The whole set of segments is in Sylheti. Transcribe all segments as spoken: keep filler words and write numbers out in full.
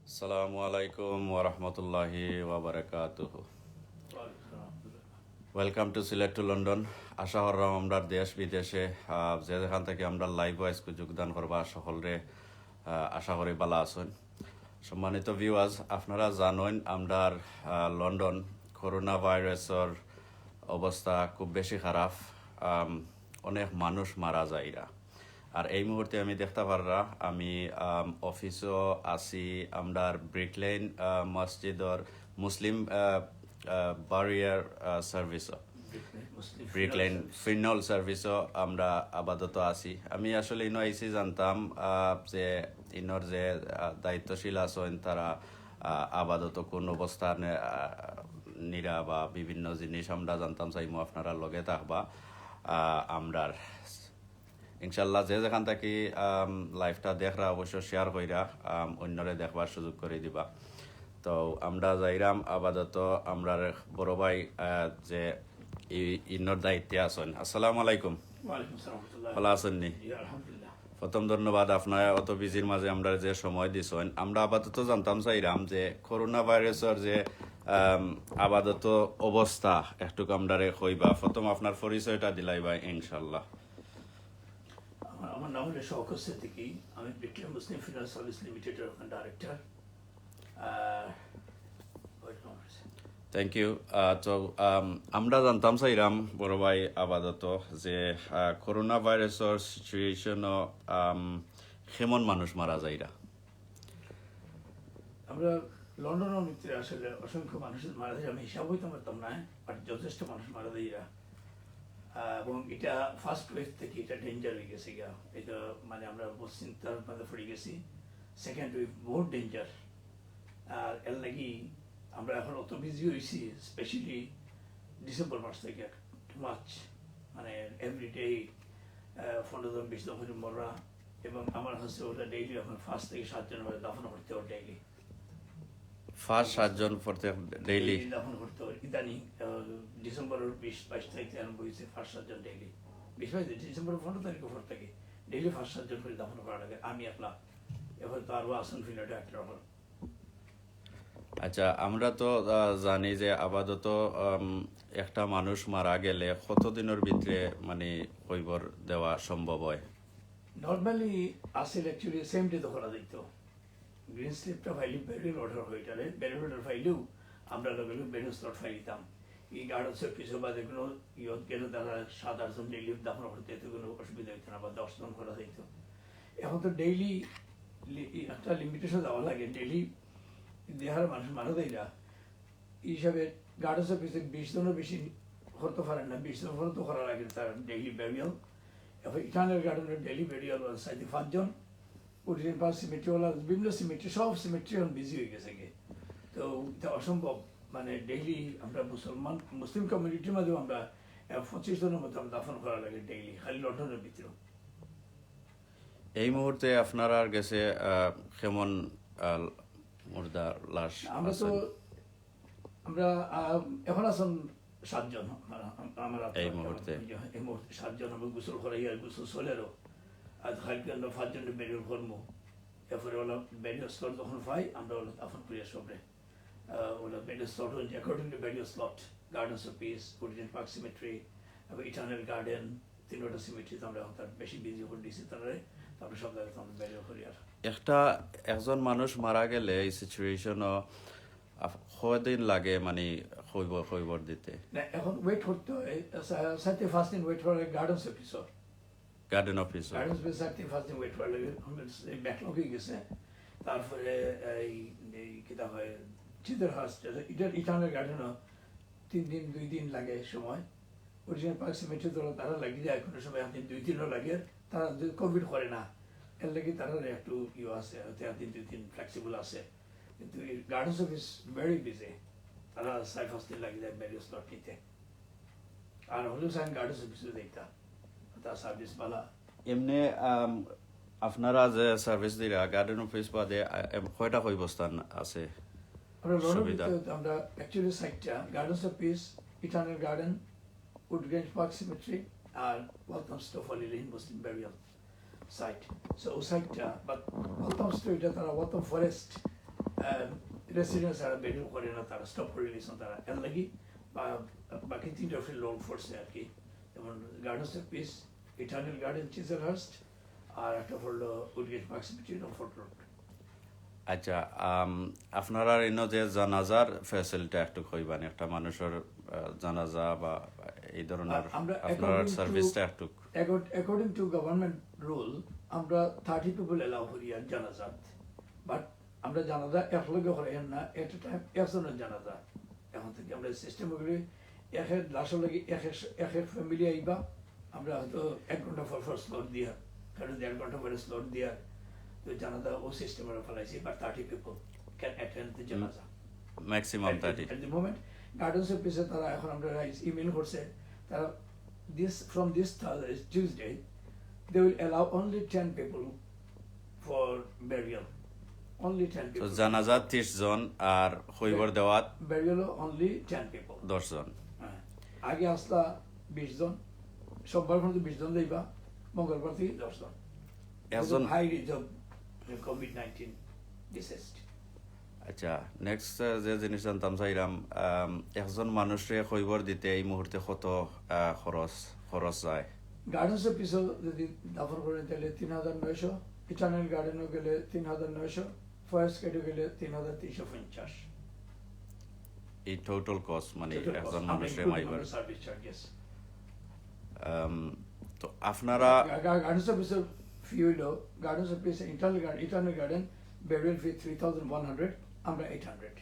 আসসালামু আলাইকুম ওয়া রাহমাতুল্লাহি ওয়া বারাকাতুহু। Welcome to Sylhet to London. আশা কররাম আমরার দেশ বিদেশে, আহ, যে যেখান থাকি আমরার live-ও আইজকু যোগদান করবা, সকলরে, আহ, আশা করি ভালা আছইন। সম্মানিত viewers, আপনারা জানইন আমরার, আহ, লন্ডন করোনা ভাইরাসর অবস্থা খুব বেশি খারাপ। আম, অনেক মানুষ মারা যাইরা। আর এই মুহূর্তে আমি দেখতা পাররা, আমি, আম, অফিসও আছি, আমরার ব্রিকলেন, আহ, মসজিদর মুসলিম, আহ, আহ, বারিয়ার, আহ, সার্ভিসও। ব্রিকলেন মুসলিম ব্রিকলেন ফিউনারাল সার্ভিস। ফিউনারাল সার্ভিসও আমরা আপাতত আছি। আমি আসলে ইনো আইছি জানতাম, আহ, যে ইনোর যে, আহ, দায়িত্বশীল আছইন তারা, আহ, আপাতত কোন অবস্থানে, আহ, নিরা বা বিভিন্ন জিনিস আমরা জানতাম চাইমু, আপনারা লগে থাকবা। আহ, আমরার ইনশাল্লাহ যে যেখান থাকি, আম, live-টা দেখরা অবশ্য share কইরা, আম, অন্যরে দেখবার সুযোগ করি দিবা। তো আমরা যাইরাম আপাতত আমরার বড় ভাই, আহ, যে ই-, ইনোর দায়িত্বে আছইন। আসসালামু আলাইকুম। ওয়ালাইকুম আসসালাম ওয়া রাহমাতুল্লাহ। ভালা আছইন নি? জি, আলহামদুলিল্লাহ। প্রথম ধন্যবাদ আপনার অত বিজির মাঝে আমরারে যে সময় দিছইন। আমরা আপাতত জানতাম চাইরাম যে করোনা ভাইরাসর যে, আম, আপাতত অবস্থা একটুক আমরারে কইবা। প্রথম আপনার পরিচয়টা দিলাইবা ইনশাল্লাহ। আমার, আমার নাম হলো শওকত সিদ্দিকী, আমি ব্রিকলেন মুসলিম ফিউনারাল সার্ভিস লিমিটেডর ডাইরেক্টর। আহ, ওই রকম আছে। Thank you. আহ, তো, আম, আমরা জানতাম চাইরাম বড় ভাই আপাতত যে, আহ, করোনা ভাইরাসর সিচুয়েশনও, আম, কেমন মানুষ মারা যাইরা? আমরা লন্ডনর ভিতরে আসলে অসংখ্য মানুষ মারা যায়, আমি হিসাব হইতে পারতাম না, but যথেষ্ট মানুষ মারা যাইরা। আহ, এবং এটা ফার্স্ট ওয়েভ থেকে এটা ডেঞ্জার হয়ে গেছে গিয়া। এটা মানে আমরা বহুত চিন্তার মধ্যে পড়ে গেছি। সেকেন্ড ওয়েভ বহুত ডেঞ্জার। আর এর লাগি আমরা এখন অত বিজি হইছি, স্পেশালি ডিসেম্বর মাস থেকে টু মাচ, মানে এভরিডে পনেরো জন বিশ জন করে মরা। এবং আমার কাছে ওটা ডেইলি এখন পাঁচ থেকে সাত জন করে দাফন করতে হয় ডেইলি। পাঁচ সাতজন প্রত্যেক ডেইলি? ডেইলি দাফন করতে হয়। ইদানিং, আহ, ডিসেম্বরের বিশ বাইশ তারিখ থেকে আরম্ভ হয়েছে পাঁচ সাতজন ডেইলি। বিশ বাইশ, ডিসেম্বরের পনেরো তারিখের পর থেকে ডেইলি পাঁচ সাতজন করে দাফন করা লাগে। আমি একলা, এখন তো আরও আছেন ফিল্ডে ডাক্তার এখন। আচ্ছা, আমরা তো, আহ, জানি যে আপাতত, আম, একটা মানুষ মারা গেলে কত দিনের ভিতরে মানে খবর দেওয়া সম্ভব হয়? নর্মালি আসলে অ্যাকচুয়ালি সেম ডে তো করা যাইতো। গ্রিন স্লিপটা ফাইলে বেরিয়াল অর্ডার হয়ে গেলে, বেরিয়াল অর্ডার ফাইলেও আমরা লগে লগে বেরিয়াল স্লট ফাইলিতাম। এই গার্ডেন্স অফিসে বা যে কোনো ইয়ত গেলে তারা সাত আটজন ডেইলি দাফন করতে এতে কোনো অসুবিধা হইতো না, বা দশজন করা যাইতো। এখন তো ডেইলি একটা লিমিটেশন দেওয়া লাগে, ডেইলি যে হারে মানুষ মারা যাইরা, এই হিসাবে গার্ডেন্স অফিসে বিশ জনের বেশি করতে পারেন না, বিশ জন পর্যন্ত করা লাগে তার ডেইলি বেরিয়াল। এখন ইটার্নাল গার্ডেনের ডেইলি বেরিয়াল চাইতে পাঁচজন, ওরিয়েন্ট পার্ক সিমেট্রিওয়ালা, বিভিন্ন সিমেট্রি, সব সিমেট্রি এখন বিজি হয়ে গেছে গিয়ে। তো এটা অসম্ভব, মানে ডেইলি আমরা মুসলমান, মুসলিম কমিউনিটির মাঝেও আমরা, আহ, পঁচিশ জনের মতো আমরা দাফন করা লাগে ডেইলি, খালি লন্ডনের ভিতরেও। এই মুহূর্তে আপনারার গেছে, আহ, কেমন, আহ, মুর্দা লাশ আমরা তো, আছেন? আমরা, আহ, এখন আছেন সাতজন, আমার, আমার এই আপনার মুহূর্তে? এই মুহূর্তে সাতজন। আমরা গোসল করাই আর গোসল চলেরও। আর কালকে আমরা পাঁচজনকে বেরিয়াল করবো। এরপরে ওরা বেরিয়াল স্লট যখন পাই, আমরা ওরা দাফন করি সবরে। আহ, ওরা বেরিয়াল স্লট হচ্ছে according to burial slot, gardens office, Orient park symmetry, তারপর ইটার্নাল গার্ডেন, তিনটা সিমেট্রিতে আমরা এখন তার বেশি বিজি করে দিছি তারা, তারপরে সব জায়গাতে আমরা বেরিয়াল করি আর। একটা, একজন মানুষ মারা গেলে এই সিচুয়েশনও আপ-, কয়দিন লাগে মানে খবর, খবর দিতে? না, এখন ওয়েট করতে হয়, সা-, সাথে পাঁচ দিন ওয়েট করে gardens officer. Garden officer. Gardens officer সাথে পাঁচ দিন ওয়েট করা লাগে, এখন এই ব্যাকলগ হয়ে গেছে। তারপরে এই, এই কিতা হয়, চিতারহার্স্ট, এটা ইটার্নাল গার্ডেনও তিন দিন, দুই দিন লাগে সময়। ওরিয়েন্ট পার্ক সিমেট্রি তো তারা লাগিয়ে যায়, কোনো সময় একদিন দুই দিনও লাগে, তারা যদি কোভিড করে না, এর লাগি তারা একটু ইয়ে আছে, হয়তো একদিন দুই দিন ফ্লেক্সিবল আছে। কিন্তু এই গার্ডেন্স অফিস ভেরি বিজি, তারা চার পাঁচ দিন লাগিয়ে যায় বেরিয়াল স্লট নিতে। আর হলেও সাইন গার্ডেন্স অফিসে দেখতাম, তার সার্ভিস ভালা। এমনি, আম, আপনারা যে সার্ভিস দিরা, গার্ডেন অফিস বাদে, আ, এম, কয়টা কবরস্থান আছে? আমরা লন্ডন সুবিধা? ভিতরে আমরা অ্যাকচুয়ালি সাতটা, গার্ডেন্স অফিস, ইটার্নাল গার্ডেন, উডগ্রেঞ্জ পার্ক সিমেট্রি, আর ওয়ালথমস্টো ফলি লেইন মুসলিম বেরিয়াল সাইট। So, ও সাইটটা, but ওয়ালথমস্টো এটা তারা ওয়ালথম ফরেস্ট, রেসিডেন্স ছাড়া বেরিয়াল করে না, তারা স্টপ করে দিয়েছেন তারা। এর লাগি বা-, বাকি তিনটা ফিল্ড লোড পড়ছে আর কি, যেমন gardens of piece, eternal garden চিজেলহার্স্ট, আর একটা পড়লো উডগেট পার্ক সিমেট্রি, নফোর্ট রোড। আচ্ছা, আম, আপনারার ইনো যে জানাজার ফেসিলিটি একটু কইবানি, একটা মানুষের, আহ, জানাজা বা এই ধরনের আমরা আপনারার according to- সার্ভিসটা একটু। According to government rule, আমরা থার্টি পিপল অ্যালাউ করি আর জানাজাত, বাট আমরা জানাজা একলগে করাই না, এট এ টাইম একজনের জানাজা। এখন থেকে আমরা সিস্টেম করি, একের লাশর লাগি এক এক ফ্যামিলি আইবা, আমরা হয়তো এক ঘন্টা পর পর স্লট দিয়া, কারণ দেড় ঘন্টা পরে স্লট দিয়া, তো জানাজা ও সিস্টেম আমরা ফেলাইছি, but thirty people can attend the জানাজা। Maximum thirty. At the moment, gardens of পিসে তারা এখন আমরা রাইজ ইমেল করছে, তারা this from this Thursday, Tuesday, they will allow only ten people for burial. Only ten তো people. জানাজা তিরিশ জন আর খইবর দেওয়াত Burial only ten people. দশ জন। হ্যাঁ। আগে আসলা বিশ জন, সোমবার পর্যন্ত বিশ জন যাইবা, মঙ্গলবার থেকে দশ জন। একজন high risk of covid nineteen deceased. আচ্ছা, নেক্সট যে জিনিস জানতাম চাইলাম, আম, একজন মানুষরে খইবর দিতে এই মুহূর্তে কত, আহ, খরচ খরচ যায়? গার্ডেন্স অফ পিসও যদি দাফন করেন তাহলে তিন হাজার নয়শো, ইটার্নাল গার্ডেনও গেলে তিন হাজার নয়শো, ফরেস্ট গেটও গেলে তিন হাজার তিনশো পঞ্চাশ। এই টোটাল কস্ট মানে একজন মানুষরে মাইবার। Service charges. আম, তো আপনারা গার্ডেন্স অফ পিসের ফি হইল, gardens of piece eternal garden, eternal garden burial fee three thousand one hundred, আমরা এইট হান্ড্রেড।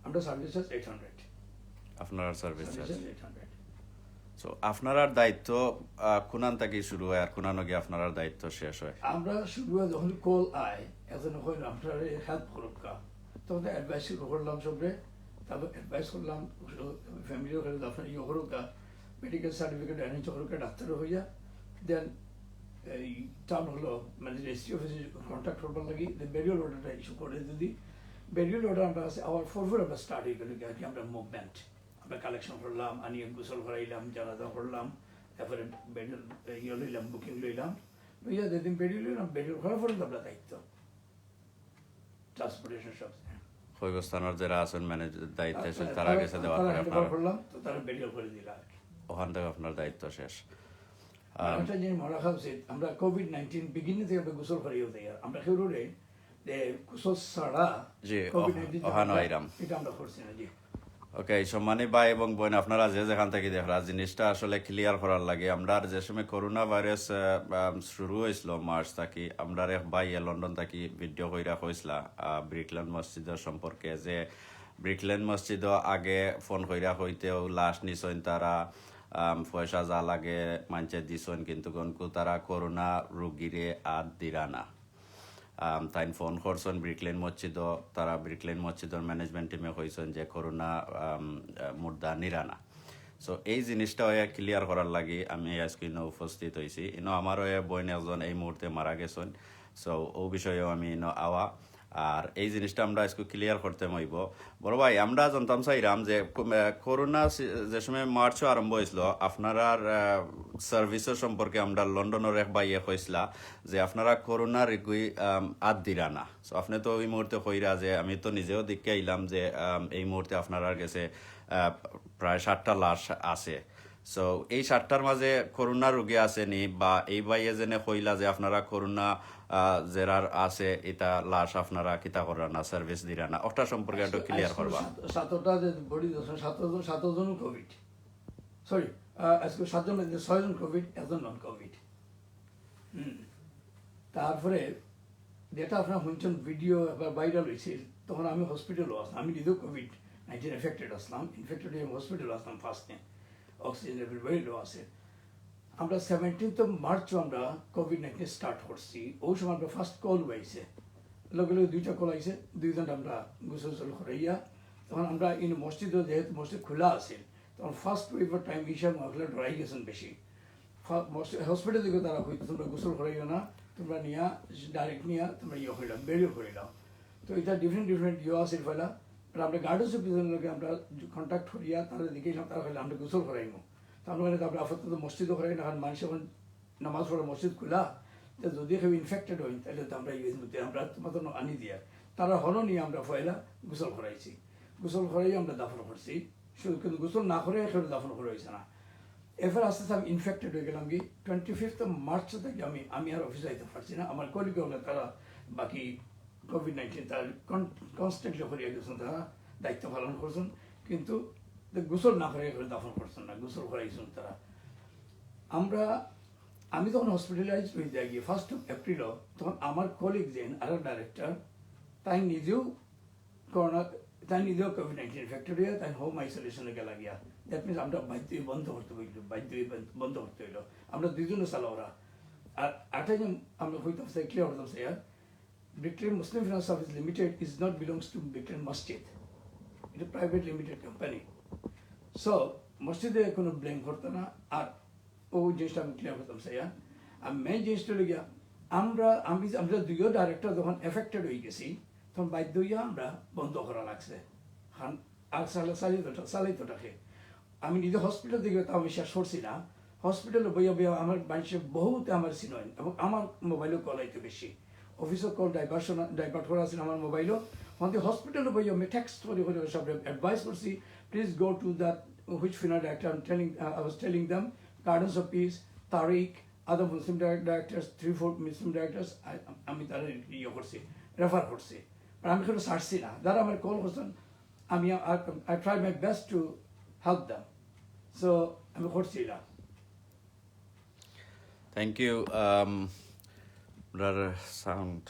আমরা সার্ভিস চার্জ এইট হান্ড্রেড। আপনার সার্ভিস চার্জ। Eight hundred. তো আপনারার দায়িত্ব, আহ, কোনান থাকি শুরু হয় আর কোনানো গিয়া আপনারার দায়িত্ব শেষ হয়? আমরা শুরু হয় যখন কল আয়, একজন কইল আপনারা হেল্প করুক্কা, তখন অ্যাডভাইস শুরু করলাম সবরে। তারপর অ্যাডভাইস করলাম ফ্যামিলিও, আপনারা ইয়ে করুক্কা, মেডিকেল সার্টিফিকেট অ্যারেঞ্জ করুক্কা, ডাক্তারও হইয়া দেন এই টাউন হলো মানে রেজিস্ট্রি অফিসে কন্ট্যাক্ট করবার লাগি, বেরিয়াল অর্ডারটা ইস্যু করে যদি বেরিয়াল অর্ডার আমরা আছে আবার ফোর ফোর আমরা স্টার্ট হয়ে গেল কি আর কি, আমরা মুভমেন্ট আমরা কালেকশন করলাম, আনিয়ে গোসল করাইলাম, জানাজা করলাম, তারপরে বেরিয়াল ইয়ে লইলাম, বুকিং লইলাম, লইয়া যেদিন বেরিয়াল লইলাম, বেরিয়াল করার পরে তো আমরা দায়িত্ব ট্রান্সপোর্টেশন সব। খইবস্থানর যারা আছেন ম্যানেজ দায়িত্বে আছে, তারা গেছে দেওয়ার পরে আপনার করলাম, তো তারা বেরিয়াল করে দিল আর কি। ওখান থেকে আপনার দায়িত্ব শেষ। আর একটা জিনিস মনে রাখা উচিত, আমরা কোভিড নাইনটিন বিগিনিং থেকে আমরা গোসল করাইও দেই, আর আমরা কেউ রে যে গোসল ছাড়া জি, কোভিড অহ-, নাইনটিন অহানো আইরাম। এটা আমরা করছি না। জি। ওকে, সম্মানী ভাই এবং বোন, আপনারা যে যেখান থাকি দেখরা, জিনিসটা আসলে ক্লিয়ার করার লাগি। আমরার যে সময় করোনা ভাইরাস, আহ, আহ, শুরু হয়েছিল মার্চ থাকি, আমরার এক ভাইয়ে লন্ডন থাকি ভিডিও কইরা কইসলা, আহ, ব্রিকলেন মসজিদর সম্পর্কে, যে ব্রিকলেন মসজিদও আগে ফোন কইরা কইতেও লাশ নিছইন তারা, আম, পয়সা যা লাগে মানষে দিছইন, কিন্তু গনকু তারা করোনা রুগীরে আত দিরা না। আম, তাইন ফোন করছইন ব্রিকলেন মসজিদও, তারা ব্রিকলেন মসজিদর ম্যানেজমেন্ট টিমে কইছইন যে করোনা, আম, আহ, মুর্দা নিরা না। So, এই জিনিসটা অইয়া ক্লিয়ার করার লাগি আমি আজকে ইনো উপস্থিত হইছি। ইনো আমারও এ বোন একজন এই মুহূর্তে মারা গেছইন। So, ও বিষয়েও আমি ইনো আওয়া। আর এই জিনিসটা আমরা আজকে ক্লিয়ার করতে হইব। বড় ভাই, আমরা জানতাম চাইরাম যে কো-, আহ, করোনা সি-, যে সময় মার্চও আরম্ভ হয়েছিল, আপনারার, আহ, সার্ভিসের সম্পর্কে আমরা লন্ডনের এক ভাইয়ে কইসলা যে আপনারা করোনা রুগী, আম, আত দিরা না। So, আপনি তো ওই মুহূর্তে কইরা যে আমি তো নিজেও দেখে আইলাম যে, আম, এই মুহূর্তে আপনারার গেছে, আহ, প্রায় ষাটটা লাশ আছে। So, এই ষাটটার মাঝে করোনা রুগী আছে নি, বা এই ভাইয়ে যেনে কইলা যে আপনারা করোনা, আহ, যেরার আছে, ইতা লাশ আপনারা কিতা করা না, সার্ভিস দিরা না, ওটা সম্পর্কে একটু ক্লিয়ার করবা। সাত-, সাতটা যে বডি আছে, সাত জন, সাত জন কোভিড। সরি, আজকে সাত জন, ছয় জন কোভিড, একজন নন কোভিড। হুম। তারপরে যেটা আপনারা শুনছেন ভিডিও একবার ভাইরাল হয়েছে, তখন আমি হসপিটালও আসলাম, আমি নিজেও কোভিড নাইনটিন এফেক্টেড আসলাম, ইনফেক্টেড হয়ে হসপিটালও আসলাম ফার্স্ট দিন, অক্সিজেন লেভেল ভেরি লো আছে। আমরা সেভেন্টিন্থ অফ মার্চও আমরা কোভিড নাইনটিন স্টার্ট করছি, ওই সময় আমরা ফার্স্ট কল পাইছে, লগে লগে দুইটা কল আইছে, দুইজন আমরা গোসল গোসল করাইয়া, তখন আমরা ইন মসজিদও যেহেতু মসজিদ খোলা আছে, তখন ফার্স্ট ওয়েভর টাইম হিসাব মহলে ডরাই গেছেন বেশি। ফা-, মস-, হসপিটাল থেকে তারা কইতো, "তোমরা গোসল করাইও না, তোমরা নিয়া, ডাইরেক্ট নিয়া, তোমরা ইয়ে করিলাম, বেরিয়াল করিলাম।" তো এটা ডিফারেন্ট ডিফারেন্ট ইয়ে আছে ফেলা। আর আমরা গার্ডেন্স অফিসের লগে আমরা কন্ট্যাক্ট করিয়া তারা দেখে এলাম, তারা কইলে, "আমরা গোসল করাইমু।" তো আমরা কইলে, "তো আমরা আপাতত মসজিদও করাই না, কারণ মানুষ এখন নামাজ পড়ে মসজিদ খোলা, তো যদি কেউ ইনফেক্টেড হয়, তাহলে তো আমরা ইয়ে মধ্যে আমরা তোমাদের আনি দিয়া।" তারা হনো নিয়া আমরা পয়লা গোসল করাইছি, গোসল করাই আমরা দাফন করছি। শুধু কিন্তু গোসল না করে কেউ দাফন করা হয়েছে না। এরপর আস্তে আস্তে আমি ইনফেক্টেড হয়ে গেলাম কি, টোয়েন্টি ফিফথ মার্চ থেকে আমি আমি আর অফিসে যাইতে পারছি না। আমার কলিগ হলে তারা বাকি কোভিড নাইন্টিন তারা কনস্ট্যান্টলি করিয়া গেছেন, তারা দায়িত্ব পালন করছেন, কিন্তু গোসল না করে কেউ দাফন করছেন না, গোসল করাইছেন তারা। আমরা আমি যখন হসপিটালাইজ হয়ে যাই গিয়ে ফার্স্ট অফ এপ্রিলও, তখন আমার কলিগ যেন আর ডাইরেক্টর, তাই নিজেও করোনা, তাই নিজেও কোভিড নাইন্টিন ইনফেক্টেড হইয়া তাই হোম আইসোলেশনে গেলা গিয়া। দ্যাট মিনস আমরা বাধ্য হয়ে বন্ধ করতে হইল, বাধ্য হয়ে বন্ধ- বন্ধ করতে হইল। আমরা দুইজনে চালা ওরা। আর আঠাশ জন আমরা হইতাম স্যার, ক্লিয়ার হইতাম sir, Brick Lane Muslim finance service limited is not belongs to Brick Lane মসজিদ, এটা প্রাইভেট লিমিটেড কোম্পানি। সো মসজিদে কোনো ব্লেম করতো না। আর ও জিনিসটা আমি ক্লিয়ার করতাম চাইয়া। আর মেইন জিনিসটা হলো গিয়া, আমরা আমি আমরা দুইও ডাইরেক্টর যখন এফেক্টেড হয়ে গেছি, তখন বাধ্য হইয়া আমরা বন্ধ করা লাগছে। কারণ আর চালা- চালিত চালাইতোটাকে আমি নিজে হসপিটাল থেকে তাও বিশ্বাস করছি না। হসপিটালে বইয়া বইয়া আমার মানুষের বহুত আমার চিনইন এবং আমার মোবাইলও কল আইতো বেশি। অফিসও কল ডাইভার্সন ডাইভার্ট করা আছে আমার মোবাইলও। আমাদের হসপিটালে বইয়া আমি টেক্সট করে করে সব অ্যাডভাইস করছি, please go to the which funeral director, I'm telling, uh, I was telling them, Gardens of Peace, Tariq, other Muslim directors, three four Muslim directors, আমি তারা ইয়ে করছি, রেফার করছি। আর আমি কোনো ছাড়ছি না, যারা আমার কল করছেন আমি I try my best to help them. So আমি করছি এটা। Thank you. Brother sound.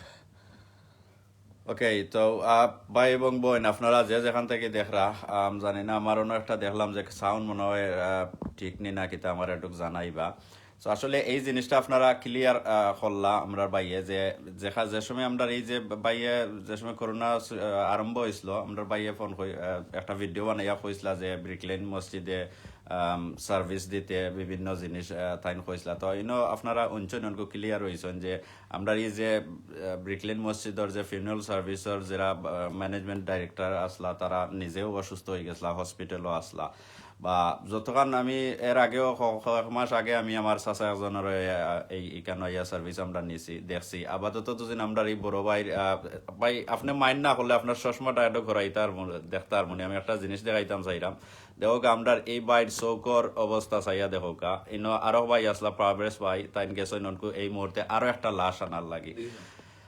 Okay, তো আহ, ভাই এবং বোন, আপনারা যে যেখান থেকে দেখরা, আম, জানি না, আমার অন্য একটা দেখলাম যে সাউন্ড মনে হয় আহ, ঠিক নি না কিতা, আমার একটু জানাইবা। তো আসলে এই জিনিসটা আপনারা ক্লিয়ার করলা আমরার ভাইয়ে, যে যেখা- যে সময় আমরা এই যে ভাইয়ে যে সময় করোনা আহ, আরম্ভ হয়েছিল, আমরার ভাইয়ে ফোন কই আহ, একটা ভিডিও বানাইয়া কইছিলা যে ব্রিকলেন মসজিদে সার্ভিস দিতে বিভিন্ন জিনিস আহ, তাইন কইছিলা। তো ইনো আপনারা উঞ্চন অনকু ক্লিয়ার হইছেন যে আমরা এই যে আহ, ব্রিকলেন মসজিদর যে ফিউনারাল সার্ভিসর যারা ম্যানেজমেন্ট ডাইরেক্টর আসলা, তারা নিজেও অসুস্থ হয়ে গেছলা, হসপিটালও আসলা। বা যতক্ষণ আমি এর আগেও ক- কয়েক মাস আগে আমি আমার চাচা একজনের এই, আহ, এই এখানে ইয়া সার্ভিস আমরা নিছি, দেখছি। আপাতত দুদিন আমরা এই বড় ভাইর আহ, ভাই, আপনি মাইন্ড না করলে আপনার চশমাটা একটু ঘোরাইতে আর মনে- দেখতে আর মনে আমি একটা জিনিস দেখাইতাম চাইলাম। দেখো, আমরার এই ভাইর চোখর অবস্থা চাইয়া দেখো কা, ইনো আরো ভাই আসলা, পারভেজ ভাই, তাইন গেছে ননকু এই মুহূর্তে আরো একটা লাশ আনার লাগি।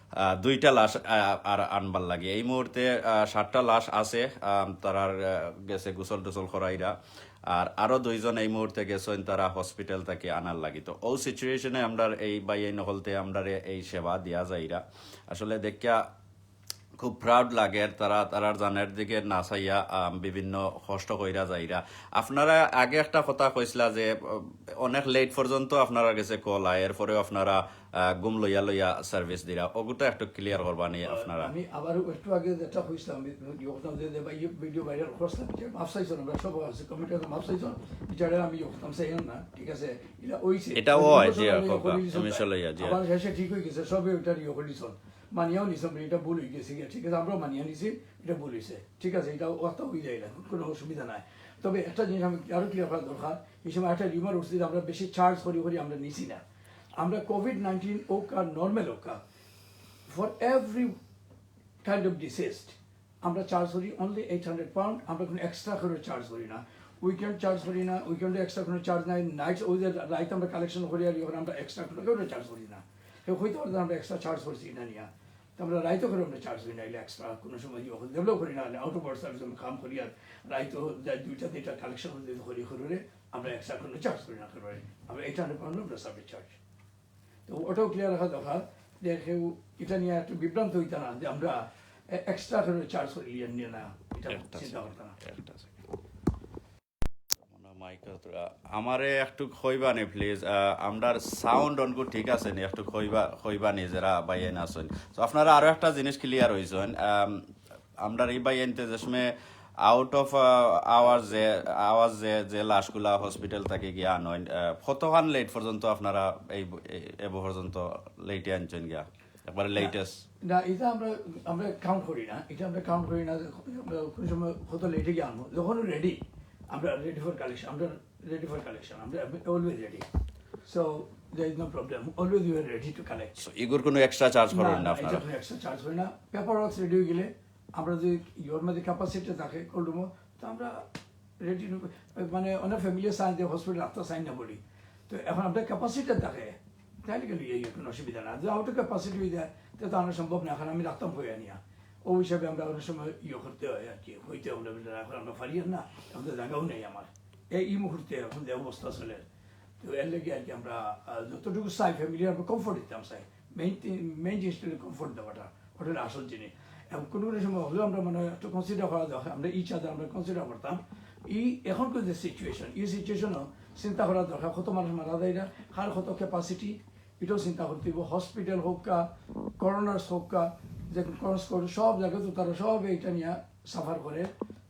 আহ, দুইটা লাশ আহ, আর আনবার লাগি। এই মুহূর্তে আহ, সাতটা লাশ আছে, আহ, তারার আহ, গেছে গোসল টোসল করাইরা। আর আরো দুইজন এই মুহূর্তে গেছেন তারা হসপিটাল থেকে আনার লাগি। তো ও সিচুয়েশনে আমরা এই ভাই এই নকলতে আমরা এই সেবা দিয়া যাইরা। আসলে দেখিয়া খুব প্রাউড লাগে, তারা তারার জানের দিকে না চাইয়া আম, বিভিন্ন কষ্ট কইরা যাইরা। আপনারা আগে একটা কথা কইছিলা যে আহ, অনেক লেট পর্যন্ত আপনারা গেছে কল আয়, এরপরেও আপনারা আহ, ঘুম লইয়া লইয়া সার্ভিস দিরা, ওগুটা একটু ক্লিয়ার করবা নি আপনারা। আমি আবার একটু আগে যেটা কইছিলাম, ইয়ে করতাম যে, যে ভাই, ভিডিও ভাইরাল করছিলাম, যে মাফ চাইছেন, আমরা সব আছে, কমিটি আছে, মাফ চাইছেন, বিচারে আমি ইয়ে করতাম চাইলাম না, ঠিক আছে, এটা ওইছে। এটা ওই হয়, জি, ইয়ে করি দিছেন, আবার শেষে ঠিক হয়ে গেছে, সবে ওইটার ইয়ে করে দিছেন, মানিয়াও নিছেন, এটা ভুল হয়ে গেছে, ঠিক আছে, আমরাও মানিয়া নিছি, এটা ভুল হয়েছে, ঠিক আছে, এটা অত হয়ে যায় না, কোনো অসুবিধা নাই। তবে একটা জিনিস আমি আরো ক্লিয়ার করা দরকার, এই সময় একটা রিউমার উঠছে যে আমরা বেশি চার্জ করি করি আমরা নিছি না। আমরা কোভিড নাইন্টিন হোক আর নর্মাল হোক, for every kind of deceased আমরা চার্জ করি অনলি এইট হান্ড্রেড পাউন্ড। আমরা কোনো এক্সট্রা করে চার্জ করি না। উইকেন্ড চার্জ করি না, উইকেন্ডে এক্সট্রা কোনো চার্জ নাই। নাইট ওই যে রাইত আমরা কালেকশন করি আর ইয়ে আমরা এক্সট্রা কোনো কেউ চার্জ করি না। কেউ হইতে পারে আমরা এক্সট্রা চার্জ করছি কিনা নিয়া। তো আমরা রাইতো করে আমরা চার্জ করি না, এক্সট্রা কোনো সময় ইয়ে ডেভেলপ করি না, আউট অফ আওয়ার্স সার্ভিস আমরা কাম করি আর রাইতো যাই দুইটা তিনটা কালেকশন করি করি আমরা এক্সট্রা কোনো চার্জ করি না। আমরা এইট হান্ড্রেড পাউন্ড আমরা সার্ভিস চার্জ। তো ওটাও ক্লিয়ার রাখা দরকার যে কেউ এটা নিয়ে একটু বিভ্রান্ত হইতা না যে আমরা এক্সট্রা করে চার্জ করি নিয়ে না, এটা চিন্তা করতে না। আমারে একটু কইবা নি প্লিজ, আমরার সাউন্ড অনকু ঠিক আছে নি? একটু কইবা, কইবা নি যারা ভাইয়াইন আছইন। তো আপনারা আরো একটা জিনিস ক্লিয়ার হইছইন, আমরার এই ভাইয়াইন্তে যে সময় আউট অফ আওয়ার যে আওয়ার যে যে লাশগুলা হসপিটাল থেকে গিয়া আনইন, কতখান লেট পর্যন্ত আপনারা এই এব পর্যন্ত লেটে আনছইন গিয়া? একবারে লেটেস্ট। না, এটা আমরা আমরা কাউন্ট করি না, এটা আমরা কাউন্ট করি না। আমরা কোনো সময় কত লেটে গিয়ে আনবো, যখন রেডি আমরা রেডি ফর কালেকশন, আমরা রেডি ফর কালেকশন, আমরা always ready. So there is no problem, always we are ready to collect. So, ইগুর কোনো এক্সট্রা চার্জ করেন না আপনারা? এক্সট্রা চার্জ হয় না। পেপার ওয়ার্কস রেডি হয়ে গেলে আমরা যদি ইওর মধ্যে ক্যাপাসিটি থাকে কোল্ড রুমও, তো আমরা রেডি, মানে অনেক ফ্যামিলি চায় যে হসপিটাল রাখতে চাই না বলি, তো এখন আপনার ক্যাপাসিটি থাকে, তাহলে কিন্তু এই কোনো অসুবিধা না। যদি আউট অফ ক্যাপাসিটি হয়ে যায়, তাহলে তো আনা সম্ভব না। এখন আমি রাখতাম হয়ে আনিয়া, ওই হিসাবে আমরা অনেক সময় ইয়ে করতে হয় আর কি, হইতে হবে না, এখন আমরা পারি আর না, এখন তো জায়গাও নেই আমার এই এই মুহূর্তে এখন যে অবস্থা চলে। তো এর লাগি আর কি আমরা আহ, যতটুকু চাই ফ্যামিলি আমরা কমফোর্ট দিতাম চাই। মেইন মেইন জিনিসটা হলো কমফোর্ট দেওয়াটা, ওটা হলো আসল জিনিস। এবং কোনো কোনো সময় হলেও আমরা মানে একটু কনসিডার করা দরকার, আমরা ইচ আদার আমরা কনসিডার করতাম। এই এখনকার যে সিচুয়েশন, এই সিচুয়েশনও চিন্তা করা দরকার, কত মানুষ মারা যায় না, কার কত ক্যাপাসিটি, এটাও চিন্তা করতে হবে। হসপিটাল হোক কা, করোনার্স হোক কা, যে করোনার্স করে সব জায়গায় তো তারা সব এটা নিয়ে সাফার করে,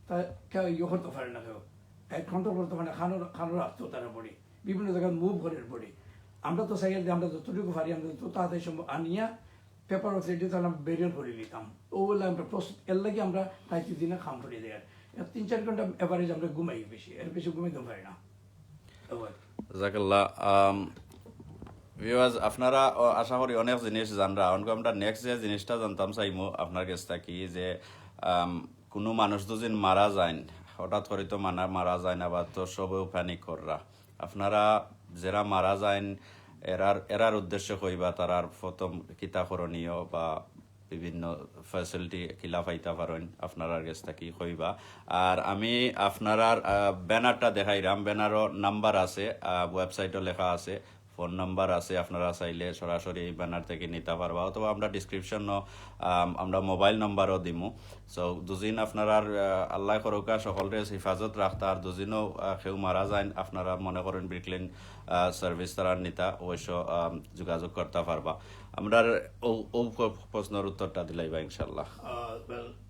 তা কেউ ইয়ে করতে পারে না, কেউ কন্ট্রোল করতে পারে না, খানো খানো রাখতো তারা বডি, বিভিন্ন জায়গায় মুভ করে বডি। আমরা তো চাই যে আমরা যতটুকু পারি আমরা যত তাড়াতাড়ি সম্ভব আনিয়া পেপার ওয়ার্ক রেডি তাহলে আমরা বেরিয়াল করে নিতাম। ও বলে আমরা প্রস্তুত, এর লাগি আমরা রাইতে দিনে কাম করে দেয়। তিন চার ঘন্টা এভারেজ আমরা ঘুমাই বেশি, এর বেশি ঘুমাইতে পারি না। জাজাকাল্লাহ। ভিউয়ার্স, আপনারা আশা করি অনেক জিনিস জানরা। অনকু আমরা নেক্সট যে জিনিসটা জানতাম চাইমু আপনার কাছ থাকি যে আম, কোনো মানুষ দুদিন মারা যাইন, হঠাৎ করে তো মানা মারা যাইন, আবার তো সবেও প্যানিক কররা। আপনারা যারা মারা যাইন এরার এরার উদ্দেশ্যে কইবা, তারার প্রথম কিতা করণীয় বা বিভিন্ন ফ্যাসিলিটি কিলা পাইতা পারইন আপনারার কাছ থাকি কইবা। আর আমি আপনারার ব্যানারটা দেখাইরাম, ব্যানারও নাম্বার আছে, ওয়েবসাইটও লেখা আছে, ফোন নাম্বার আছে, আপনারা চাইলে সরাসরি এই ব্যানার থেকে নিতে পারবা, অথবা আমরা ডিসক্রিপশনও আমরা মোবাইল নাম্বারও দিমু। সো দুদিন আপনারার আল্লাহ করুকা সকলরে হেফাজত রাখতা, আর দুদিনও কেউ মারা যাইন আপনারা মনে করেন ব্রিকলিন সার্ভিস তারার নিতা, অবশ্য যোগাযোগ করতে পারবা। আমরা ও প্রশ্নর উত্তরটা দিলাইবা ইনশাল্লাহ।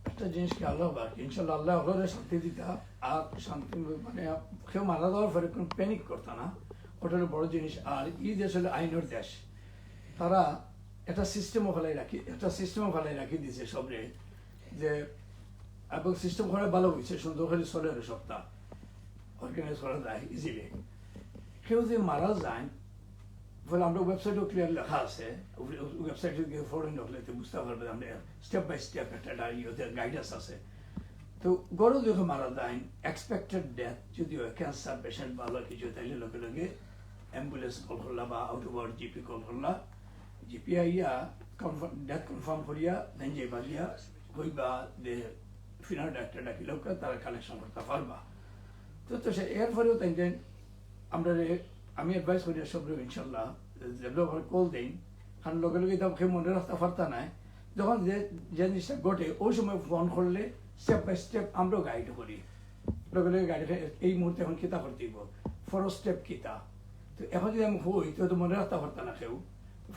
একটা জিনিস কি আল্লাহ বাকি ইনশাল্লাহ আল্লাহ হকলরে শান্তি দিতা, আর শান্তি মানে কেউ মারা যাওয়ার পরে কোনো প্যানিক করতা না, ওটা হলো বড় জিনিস। আর এই দেশ হলো আইনের দেশ, তারা একটা সিস্টেমও ফেলাই রাখি, একটা সিস্টেমও ফেলাই রাখি দিছে সবরে, যে এবং সিস্টেম করে ভালো হয়েছে, সুন্দর করে চলে আর সপ্তাহ অর্গানাইজ করা যায় ইজিলি। কেউ যদি মারা যায়, ফলে আমরা ওয়েবসাইটও ক্লিয়ার লেখা আছে, ওয়েবসাইটে গিয়ে ফরেন হলে তো বুঝতে পারবে আমরা স্টেপ বাই স্টেপ একটা ইয়েতে গাইডেন্স আছে। তো গরু যখন মারা যায়, এক্সপেক্টেড ডেথ যদি হয় ক্যান্সার পেশেন্ট বা আলাদা কিছু, তাইলে লগে লগে অ্যাম্বুলেন্স কল করলা বা out of our GP call করলা, জিপি আইয়া কনফার্ম ডেথ কনফার্ম করিয়া দেন যে বাগিয়া হইবা যে ফিনার ডাক্তার ডাকিলেও তারা কালেকশন করতে পারবা। তো তো সে এরপরেও তাই দেন আমরা রে- আমি অ্যাডভাইস করি সব ইনশাল্লাহ, যেগুলো কল দেন, কারণ লগে লগে তো কেউ মনে রাখতে পারতা নাই। যখন যে যে জিনিসটা ঘটে ওই সময় ফোন করলে স্টেপ বাই স্টেপ আমরাও গাইড করি, লগে লগে গাইড। এই মুহূর্তে এখন কিতা করতে দিব, ফরো স্টেপ কিতা। তো এখন যদি আমি হই তো তো মনে রাখতে পারতা না কেউ।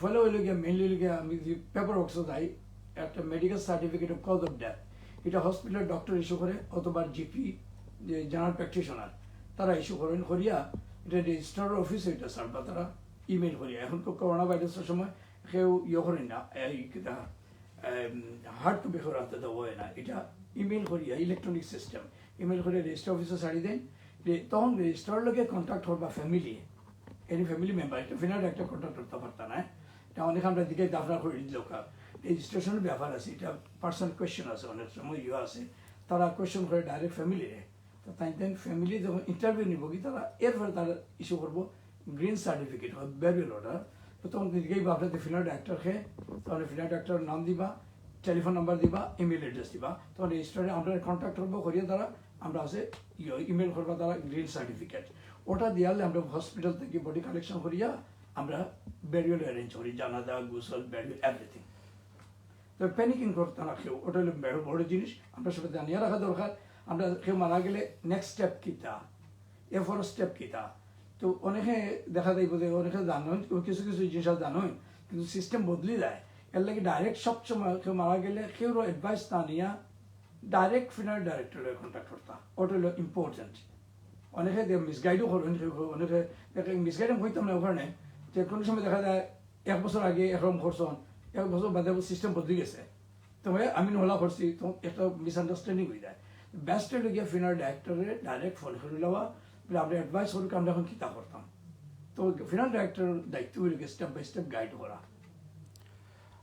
ফলে ওই লগে মেইনলি লগে আমি যদি পেপার ওয়ার্কসে যাই, একটা medical certificate of cause of death, এটা হসপিটালের ডক্টর ইস্যু করে অথবা জিপি, যে জেনারেল প্র্যাকটিশনার, তারা ইস্যু করেন করিয়া এটা রেজিস্ট্রার অফিসে এটা সার্ভ বা তারা ইমেইল করিয়া। এখন তো করোনা ভাইরাসের সময় কেউ ইয়ে করেন না, এই কিতা হার্ড কপি করে হাতে দেওয়া হয় না, এটা ইমেইল করিয়া ইলেকট্রনিক সিস্টেম ইমেইল করে রেজিস্ট্রার অফিসে ছাড়ি দেন। যে তখন রেজিস্ট্রার লগে কন্ট্যাক্ট করবা ফ্যামিলি, এনি ফ্যামিলি মেম্বার, এটা ফিনার একটা কন্ট্যাক্ট করতে পারতা না। এটা অনেক আমরা দিকে দাফনা করে দিল। রেজিস্ট্রেশনের ব্যাপার আছে, এটা পার্সোনাল কোয়েশ্চেন আছে, অনেক সময় ইয়ে আছে, তারা কোয়েশ্চেন করে ডাইরেক্ট ফ্যামিলিরে। তো তাই তাই ফ্যামিলি যখন ইন্টারভিউ নিব কি তারা এরপরে তারা ইস্যু করবো গ্রিন সার্টিফিকেট বা বেরিয়াল অর্ডার। তো তখন দিকেই বা আপনাদের ফিনার ডাক্তারকে, তাহলে ফিনার ডাক্তারের নাম দিবা, টেলিফোন নাম্বার দিবা, ইমেইল অ্যাড্রেস দিবা, তখন রেজিস্ট্রারে আমরা কন্ট্যাক্ট করবো করিয়া তারা আমরা আছে ইমেইল করবা তারা গ্রিন সার্টিফিকেট। ওটা দিয়ালে আমরা হসপিটাল থেকে বডি কালেকশন করিয়া আমরা বেরিয়াল অ্যারেঞ্জ করি, জানাজা, গোসল, বেরিয়াল, এভরিথিং। তো প্যানিকিং করতে না কেউ, ওটা হলো বড় বড় জিনিস, আমরা সবাই জানিয়ে রাখা দরকার। আমরা কেউ মারা গেলে নেক্সট স্টেপ কিতা, এরপর স্টেপ কিতা। তো অনেকে দেখা যাইব যে অনেকে জানেন, কিছু কিছু জিনিস জানেন, কিন্তু সিস্টেম বদলি যায়। এর লাগে ডাইরেক্ট সবসময় কেউ মারা গেলে কেউ অ্যাডভাইস না নিয়া ডাইরেক্ট ফিনার ডাইরেক্টরের কন্ট্যাক্ট করতা, ওটা হলো ইম্পর্টেন্ট। অনেকে মিসগাইডও করেন, কেউ কেউ অনেকে মিসগাইড আমি কইতাম না ওখানে, যে কোনো সময় দেখা যায় এক বছর আগে একরকম করছেন, এক বছর বাদে সিস্টেম বদলি গেছে। তবে আমি নলা করছি, তো একটা মিসআন্ডারস্ট্যান্ডিং হয়ে যায়। বেস্ট হইলে গিয়ে ফিনার ডাইরেক্টরে ডাইরেক্ট ফোন করে নেওয়া, বলে আমরা অ্যাডভাইস করুক, আমরা এখন কিতা করতাম। তো ফিনান্স ডাইরেক্টরর দায়িত্ব অইলো স্টেপ বাই স্টেপ গাইড করা।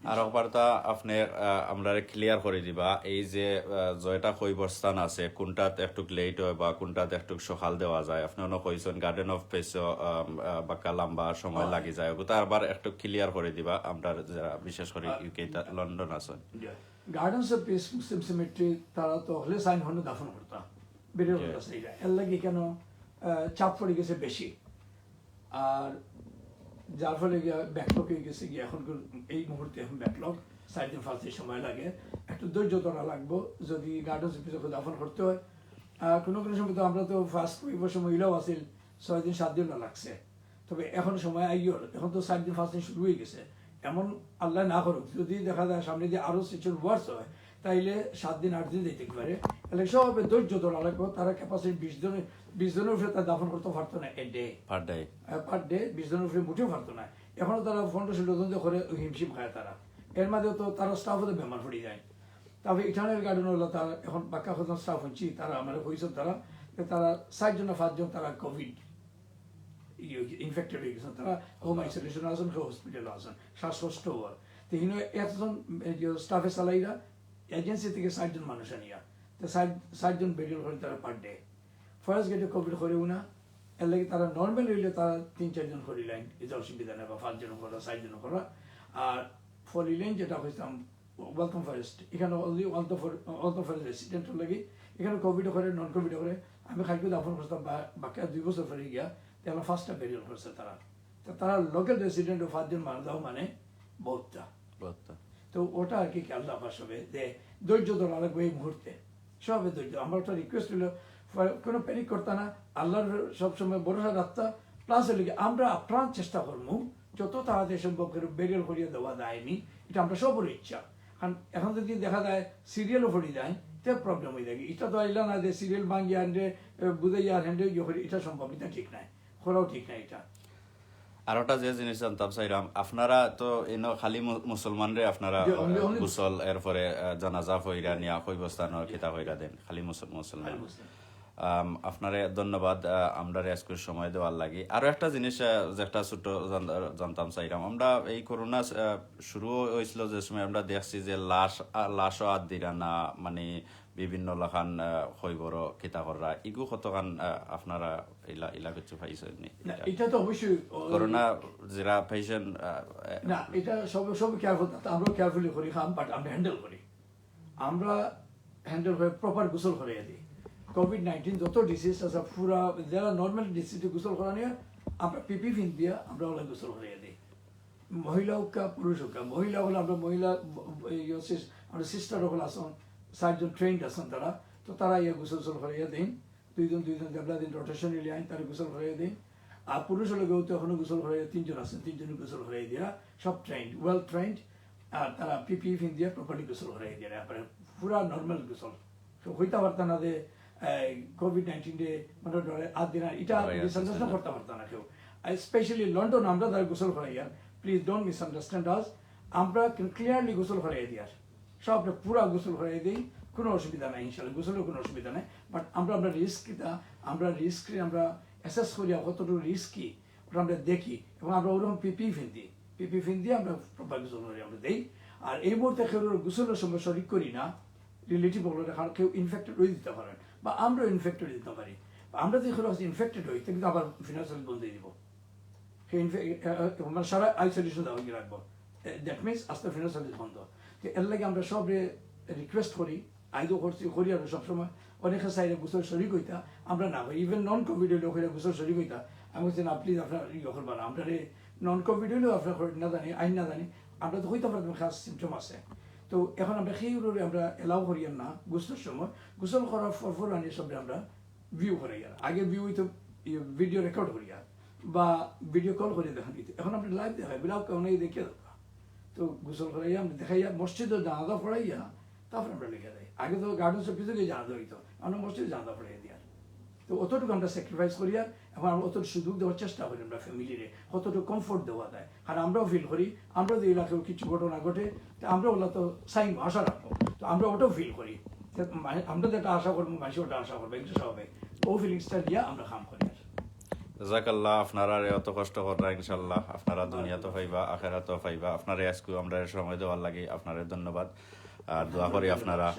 আর একবার তা আপনে, আহ, আমরারে ক্লিয়ার করি দিবা, এই যে, আহ, জয়টা কইবর স্থান আছে, কোনটাত একটু লেট হয় বা কোনটাত একটু সকাল দেওয়া যায়, আপনে অনো কইছেন গার্ডেন অফ পেসো বাক্কা লম্বা সময় লাগি যায়, ওগুতা আরবার একটু ক্লিয়ার করি দিবা, আমরা যারা বিশেষ করি ইউকে, লন্ডন আছেন। গার্ডেন্স অফ পিস মুসলিম সিমেট্রি তারা তো হলে সাইন হনে দাফন করতা, বেরিয়াল করতা চাইরা, এর লাগি কেন চাপ পড়ি গেছে বেশি। আর যার ফলে গিয়া ব্যাকলগ অই গেছে গিয়া, এখন এই মুহূর্তে এখন ব্যাকলগ, চাইর দিন পাঁচ দিন সময় লাগে। একটু ধৈর্য ধরা লাগবো। যদি গার্ডেন্স অফ পিসো দাফন করতে হয়, আর কোনো কোনো সময় তো আমরা তো ফার্স্ট ওয়েভর সময় ইলাও আছিল, ছয় দিন সাত দিন না লাগছে। তবে এখন সময় আইয়র, এখন তো চাইর দিন পাঁচ দিন শুরু অই গেছে। এমন আল্লায় না করুক, যদি দেখা যায় সামনে দিয়া আরো সিচুয়েশন ওয়ার্স হয়, তাইলে সাত দিন আট দিন যাইতে পারে। তাইলে সবে ধৈর্য ধরা লাগবো। তারা ক্যাপাসিটি বিশ জনের, বিশ জনের উপরে তারা দাফন করতে পারতো না a day. Per day. Per day বিশ জনের উপরে মোটেও পারতো না। এখনো তারা পনেরো ষোলো জন করে হিমশিম খায় তারা। এর মাঝে তো তারা স্টাফও তো বেমার পড়ি যায়। তারপরে ইটারনাল গার্ডেন হলো তার এখন বাক্কা কতজন স্টাফ হইছি, তারা আমার হইছেন তারা, যে তারা চাইর জন না পাঁচ জন তারা কোভিড ইনফেক্টেড অই গেছেন, তারা হোম আইসোলেশন আছেন, কেউ হসপিটালে আছেন, শ্বাসকষ্ট হওয়ার। তো হিনো একজন স্টাফে চালাইরা এজেন্সি থেকে চাইর জন মানুষ আনিয়া, তো চাইর চাইর জন বেরিয়াল করে তারা পার ডে। ফরেস্ট গেটে কোভিড করেও না, এর লাগি তারা নর্মাল হইলে তারা তিন চাইর জন করি লাইন, এটা অসুবিধা নেই, বা পাঁচ জন করা, চাইর জন করা। আর ফলি লাইন যেটা কইতাম ওয়ালথম ফরেস্ট, এখানে অনলি ওয়ালথম ফরেস্ট রেসিডেন্ট লাগি, এখানে কোভিড করে, নন কোভিড করে। আমি কালকে দাফন করতাম বা-, বাক্কা দুই বছর পরে গিয়া, তাহলে পাঁচটা বেরিয়াল করছে তারা। তো তারা লোকাল রেসিডেন্ট ও পাঁচজন মারা যাওয়া মানে বহুতটা। বহুতটা। তো ওটা আর কি খেয়াল রাখা সবে যে ধৈর্য ধরা লাগবে এই মুহূর্তে, সবে ধৈর্য। আমরা একটা রিকোয়েস্ট হলো, ফ-, কোনো প্যানিক করতা না, আল্লাহর সবসময় ভরসা রাখতা। প্লাস হলো কি, আমরা আপ্রাণ চেষ্টা করবো যত তাড়াতাড়ি সম্ভব করে বেরিয়াল করিয়া দেওয়া যায়নি, এটা আমরা সবর ইচ্ছা। কারণ এখন যদি দেখা যায় সিরিয়ালও পড়ি যায়, তে প্রবলেম হয়ে যায়। এটা তো আইলা না যে সিরিয়াল ভাঙিয়া আনরে, এ, বুঝাইয়া আর হ্যান্ডে ইয়ে করি, এটা সম্ভব, এটা ঠিক নাই, করাও ঠিক নাই এটা। আর ওটা যে জিনিস জানতাম চাইরাম, আপনারা তো এনো খালি মু-, মুসলমানরে আপনারা, যে only, only গোসল, এরপরে, আহ, জানাজা ফইরা নিয়া কইবস্থান কিতা কইরা দেন, খালি মুসল-, মুসলমান। খালি মুসলিম। আম, আপনারে ধন্যবাদ, আহ, আমরারে আজকে সময় দেওয়ার লাগি। আরো একটা জিনিস, আহ, যেটা ছোট জান-, জানতাম চাইরাম, আমরা এই করোনা, আহ, শুরু হয়েছিল যে সময় আমরা দেখছি যে লাশ, আহ, লাশও আত দিরা না, মানে বিভিন্ন লাখান, আহ, খইবরও কিতা কররা, ইগু কতখান, আহ, আপনারা ইলা, ইলা কিছু পাইছেন নি? না, এটা তো অবশ্যই, ও, করোনা যারা পেশেন্ট, আহ, না, এটা সব, সব কেয়ারফুল, আমরা কেয়ারফুলি করি কাম, বাট আমরা হ্যান্ডেল করি। আমরা হ্যান্ডেল করে প্রপার গোসল করাইয়া দিই। কোভিড নাইনটিন যত ডিজিজ আছে, পুরা যারা নর্মাল ডিজিজ গোসল করানি, আমরা পিপি ফিন দিয়া আমরা ওলা গোসল করাইয়া দিই। মহিলা হোক বা পুরুষ হোক বা, মহিলা হলে আমরা মহিলা, ব-, ব-, এই হচ্ছে, আমরা সিস্টার হল আছেন, সার্জন ট্রেন্ড আছেন তারা, তো তারা ইয়ে গোসল গোসল করাইয়া দিন, দুইজন দুইজন যেবলা দিন রোটেশনালি আইন তারা গোসল করাইয়া দিন। আর পুরুষ হলে কেউ তো এখনো গোসল করাইয়া তিনজন আছেন, তিনজনই গোসল করাইয়া দিয়া সব ট্রেন্ড, ওয়েল ট্রেন্ড। আর তারা পিপি ফিন দিয়ে প্রপারলি গোসল করাইয়া দিয়া, তারপরে পুরা নর্মাল গোসল। কেউ কইতা পারতা না যে কোভিড নাইনটিন রে মানে ডরে আত দিন, এটা ডরে আত দিন, মিসআন্ডারস্ট্যান্ড না। করতে পারতা না কেউ। স্পেশালি লন্ডন আমরা যারা গোসল করাইয়ার, প্লিজ ডোন্ট মিসআন্ডারস্ট্যান্ড আস। আমরা ক্লিয়ারলি গোসল করাইয়া দিয়ার, সব পুরা গোসল করাইয়া দিই, কোনো অসুবিধা নাই ইনশাল্লাহ, গোসলের কোনো অসুবিধা নাই। বাট আমরা, আমরা রিস্ক কিতা, আমরা রিস্ক আমরা অ্যাসেস করি, আর কতটুকু রিস্ক কি, ওটা আমরা দেখি। এবং আমরা ওরকম পিপি ফিন দিই, পিপি ফিন দিয়ে আমরা প্রপার গোসল করি, আমরা দেই। আর এই মুহূর্তে কেউ গোসলের সময় শরিক করি না রিলেটিভ হলো, কারণ কেউ ইনফেক্টেড হয়ে দিতে পারেন বা আমরা ইনফেক্টেড দিতে পারি। বা আমরা যদি কেউ ইনফেক্টেড হই, কিন্তু আবার ফিনান্সিয়াল বন্ধ দিয়ে দিব। সেই ইনফে-, এ, এ, মানে সারা আইসোলেশন দেওয়া কি রাখবো। দ্যাট মিনস আস্তে ফিনান্সিয়াল বন্ধ। তো এর লাগে আমরা সবরে রিকোয়েস্ট করি, আইদো করছি, করি আর সবসময়। অনেকে চাইলে গোসল শরিক হইতা, আমরা না হই। ইভেন নন কোভিড হইলেও হইলে গোসল শরিক হইতা। আমি বলছি, "না, প্লিজ, আপনার ইয়ে করবা না।" আমরা নন কোভিড হইলেও আপনার না জানি, আইন না জানি, আমরা তো হইতে পারে খাস সিমটম আছে। তো এখন আমরা সেই রোডে আমরা এলাও করি আর না গোসলের সময়, গোসল করার পর পর আনি সবরে আমরা ভিউ করাইয়ার। আগে ভিউ হইতো ভিডিও রেকর্ড করিয়ার বা ভিডিও কল করে দেখান দিত। এখন আমরা লাইভ দেখাই, বিলাপ কেউ নেই দেখিয়া দেবো। তো গোসল করাইয়া আমরা দেখাইয়া মসজিদে জানাজা পড়াইয়া তারপর আমরা লিখে দেয়। আগে তো গার্ডেন্স অফিসে গিয়ে জানাজা হইতো, আমরা মসজিদে জানাজা পড়াইয়া দিয়ার। তো অতটুকু আমরা স্যাক্রিফাইস করিয়ার, এখন আমরা অতটুকু সুযোগ দেওয়ার চেষ্টা করি আমরা ফ্যামিলিরে, কতটুকু কমফোর্ট দেওয়া যায়। কারণ আমরাও ফিল করি, আমরা যে এলাকায় কিছু ঘটনা ঘটে, তো আমরা ওলা তো সাইন আশা রাখবো, তো আমরা ওটাও ফিল করি। তো মা-, আমরা যেটা আশা করবো, মানুষ ওটা আশা করবে, এটা স্বাভাবিক। ও ফিলিংসটা নিয়ে আমরা কাম করি আর। জাযাকাল্লাহ, আপনারারে অত কষ্ট কররা, ইনশাআল্লাহ আপনারা দুনিয়াত পাইবা, আখেরাতও পাইবা। আপনারা আইজকু আমরারে সময় দেওয়ার লাগি আপনারে ধন্যবাদ। আর দোয়া করি আপনারা,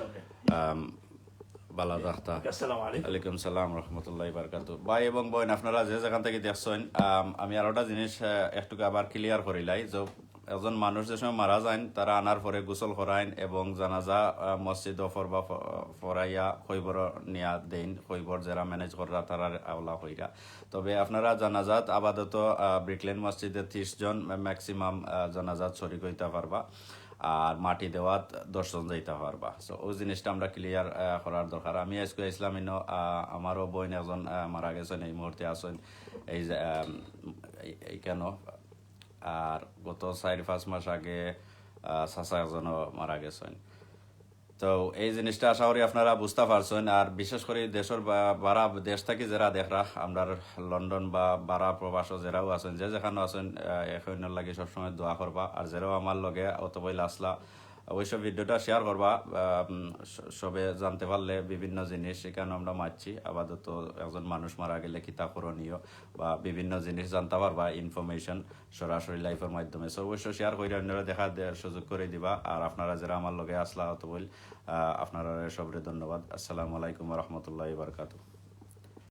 আম, বালা থাকতা। আসসালামু আলাইকুম। ওয়ালাইকুম সালাম রহমতুল্লাহি বারাকাতু। ভাই এবং বইন, আপনারা যে যেখান থাকি দেখছইন, আম, আমি আরোটা জিনিস, আহ, একটুকু আবার clear করিলাই যে একজন মানুষ যে সময় মারা যাইন, তারা আনার পরে গোসল করাইন এবং জানাজা, আহ, মসজিদো পড়বা, প-, পড়াইয়া কইবরো নিয়া দেইন। কইবর যেরা manage কররা, তারার আওলা কইরা। তবে আপনারা জানাজাত আপাতত, আহ, ব্রিকলেন মসজিদে ত্রিশ জন মা-, maximum, আহ, জানাজাত শরিক অইতা পারবা, আর মাটি দেওয়াত দশ জন যাইতা পারবা। So, অউ জিনিসটা আমরা clear, আহ, করার দরকার। আমি আইজকু আইছলাম ইনো, আহ, আমারও বইন একজন, আহ, মারা গেছইন, এই মুহূর্তে আছইন এই যে, আম, এই, এইখানো। আর গত চাইর পাঁচ মাস আগে, আহ, চাচা একজনও মারা গেছইন। তো এই জিনিসটা আশা করি আপনারা বুঝতা পারছইন। আর বিশেষ করি দেশর বা-, বারা দেশ থাকি যেরা দেখরা, আমরার লন্ডন বা বারা প্রবাসও যেরাও আছইন, যে যেখানো আছইন, আহ, একে অইন্যর লাগি সবসময় দোয়া করবা। আর যেরাও আমার লগে অতবইল আছলা, অবশ্য video-টা share করবা, আহ, উম, স-, সবে জানতে পারলে বিভিন্ন জিনিস। এখানো আমরা মাতছি, আপাতত একজন মানুষ মারা গেলে কিতা করণীয় বা বিভিন্ন জিনিস জানতা পারবা, information সরাসরি live-র মাধ্যমে। So, অবশ্য share কইরা অইন্যরে দেখার দে-, সুযোগ করি দিবা। আর আপনারা যেরা আমার লগে আছলা অতবইল, আহ, আপনারারে সবরে ধন্যবাদ। আসসালামু আলাইকুম ওয়া রাহমাতুল্লাহি ওয়া বারাকাতুহু।